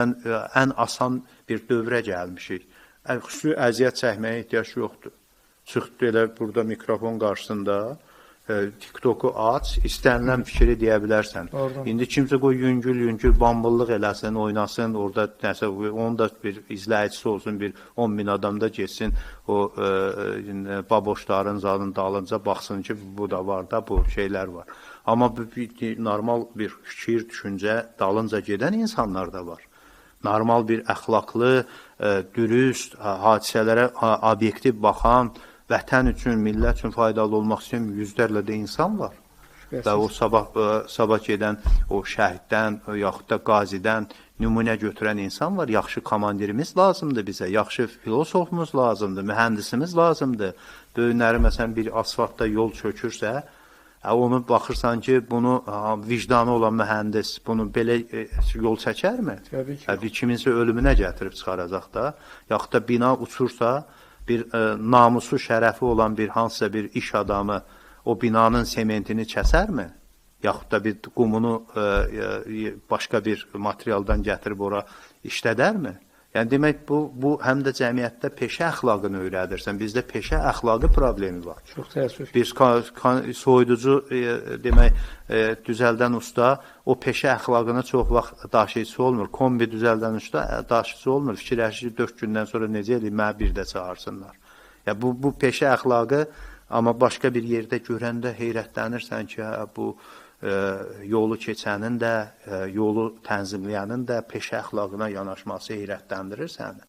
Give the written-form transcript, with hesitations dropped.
Ən asan bir dövrə gəlmişik. Xüsusi əziyyət çəkməyə ehtiyac yoxdur. Çıx belə burada mikrofon qarşısında TikToku aç, istənilən fikri deyə bilərsən. Doğrudan. İndi kimsə qoy yüngül-yüngül bambıllıq eləsin, oynasın, orada nəsə onun da bir izləyicisi olsun, bir 10 min adam da getsin o baboşların zadın dalınca baxsın ki, bu da var da, bu şeylər var. Amma bu bir normal bir fikir, düşüncə dalınca gedən insanlar da var. Normal bir əxlaqlı, dürüst, hadisələrə obyektiv baxan, vətən üçün, millət üçün faydalı olmaq istəyən yüzlərlə də insan var. Və o sabah gedən o şəhiddən, yaxud da qazidən nümunə götürən insan var. Yaxşı komandirimiz lazımdır bizə, yaxşı filosofumuz lazımdır, mühəndisimiz lazımdır. Böyünləri məsələn bir asfaltda yol çökürsə, onu baxırsan ki, bunu vicdanı olan mühəndis bunu belə yol çəkərmi? Təbii ki. Bir kiminsə ölümünə gətirib çıxaracaq da. Yaxud da bina uçursa, bir namusu, şərəfi olan bir hansısa bir iş adamı o binanın sementini kəsərmi? Yaxud da bir qumunu başqa bir materialdan gətirib ora işlədərmi? Yəni demək bu həm də cəmiyyətdə peşə əxlaqını öyrədirsən. Bizdə peşə əxlaqı problemi var. Çox təəssüf. Bir soyuducu demək düzəldən usta o peşə əxlaqına çox vaxt daşıyıcısı olmur. Kombi düzəldən usta daşıyıcısı olmur. Fikirləşir ki, 4 gündən sonra necə eləyim, mənə bir də çağırsınlar. Ya bu peşə əxlaqı amma başqa bir yerdə görəndə heyrətlənirsən ki, hə, bu yolu keçənin də, yolu tənzimləyənin də peşə əxlaqına yanaşması heyrətləndirir səni.